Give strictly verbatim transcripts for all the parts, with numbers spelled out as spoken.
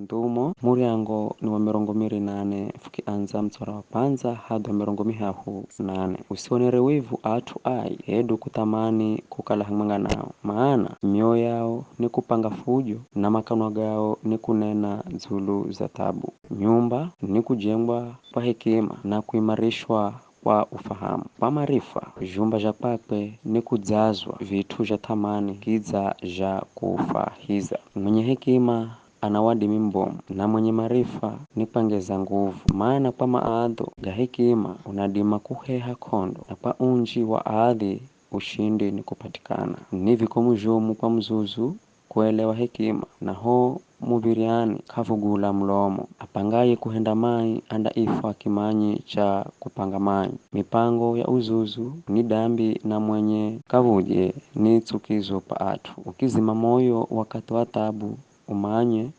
Ndhumo, muryango ni wa mirongo miri na nane, fukiandza mtsora wa kwandza hadi wa mirongo mihahu na nane. Usionere wivu at'u ai, hedu kuthamani kukala hamwenga nao, mana mioyo yao ni kupanga fujo, na makanwa gao ni kunena dzulu za thabu. Nyumba ni kujengwa kwa hekima na kuimarishwa kwa ufahamu. Kwa maarifa, vyumba zha kwakwe ni kudzazwa vit'u zha thamani kidza zha kufahiza. Mwenye hekima ana wadimi mbomu, na mwenye maarifa ni kwangeza nguvu. Mana kwa maadho ga hekima unadima kuheha k'ondo, na kwa unji wa adhi ushindi ni kupatikana. Ni viko muzhomu kwa muzuzu kuelewa hekima, na ho muv̱iryani k'avugula mulomo. Apangaye kuhenda mai andaifwa kimanyi cha kupanga mai. Mipango ya uzuzu ni dambi, na mwenye kavuje ni tsukizo kwa at'u. Ukizima moyo wakathi wa thabu, umanye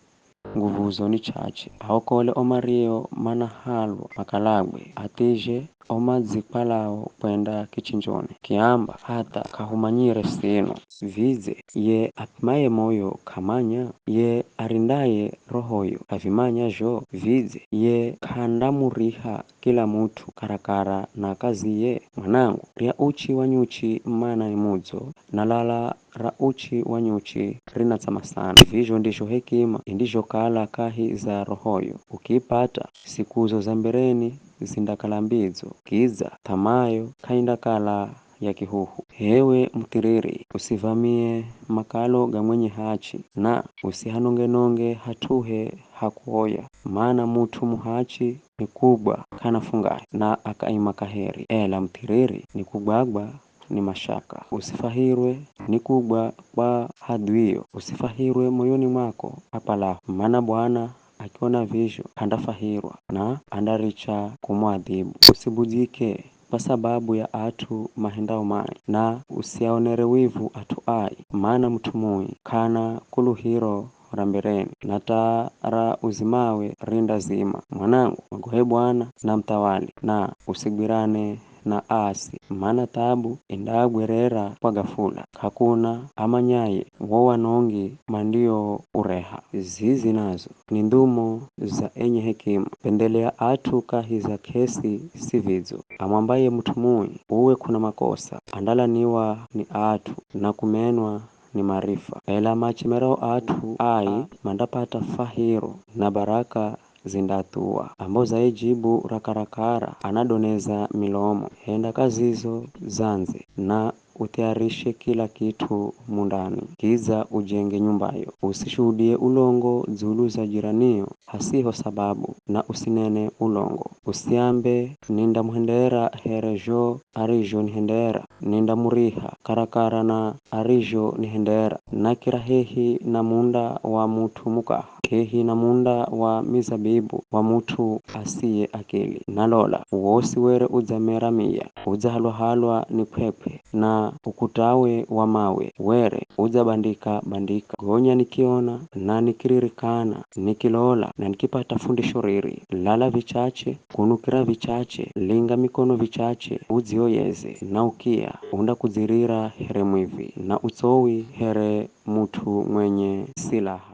nguvuzo ni chache. Aokole o mario manahalwa makalagwe, athizhe o madzikwalao kwenda kichinjoni. Kiamba, hatha k'ahumanyire sino. Vidze ye apimaye moyo k'amanya? Ye arindaye rohoyo k'avimanya zho? Vidze ye k'andamuriha kila mut'u karakara na kaziye? Mwanangu, rya uchi wa nyuchi mana ni mudzo, na lala ra uchi wa nyuchi rinatsama sana. Vizho ndizho hekima indizhokala kahi za rohoyo. Ukiipata, sikuzo za mbereni zindakala mbidzo, kidza thamayo k'aindakala ya kihuhu. H'ewe muthiriri, usivamie makalo ga mwenye hachi, na usihanonge-nonge hat'uhe ha kuoya, mana mut'u muhachi ni kugwa k'ana fungahe, na akaima kaheri, ela muthiriri ni kugwagwa ni mashaka. Usifahirwe ni kugwa kwa hadhwio, usifahirwe moyoni mwako apalaho, mana Bwana akiona vizho k'andafahirwa, na andaricha kumuadhibu. Usibudzike kwa sababu ya at'u mahendao mai, na usiaonere wivu at'u ai, mana mut'u mui k'ana kuluhiro ra mbereni, na taa ra uzimawe rindazima. Mwanangu, mwagohe Bwana na muthawali, na usigwirane na aasi, mana thabu indaagwerera kwa gafula. K'akuna amanyaye wo wanongi mandioureha. Zizi nazo ni ndhumo za enye hekima. Phendelea at'u kahi za k'esi si vidzo. Amwambaye mut'u mui, uwe k'una makosa, andalaniwa ni at'u na kumenwa ni maarifa. Ela machemerao at'u ai mandapata fahiro, na baraka zindathuwa. Ambozaye jibu ra karakara anadoneza milomo. Henda kazizo za ndze, na uthayarishe kila kit'u mundani, kidza ujenge nyumbayo. Usishuhudie ulongo dzulu za jiranio hasiho sababu, na usinene ulongo. Usiambe, "Nindamuhendera here zho arizhonihendera, nindamuriha karakara na arizhonihendera." Nakira hehi na munda wa mut'u mukaha, hehi na munda wa mizabibu wa mut'u asiye akili. Na lola, wosi were udzamera miya, udzahalwa-halwa ni kw'ekw'e, na ukutawe wa mawe were udzabandika-bandika. Gonya nikiona na nikiririkana, nikilola na nikipata fundisho riri: lala vichache, kunukira vichache, linga mikono vichache, udzioyeze, na ukiya undakudzirira here mwivi, na utsowi here mut'u mwenye silaha.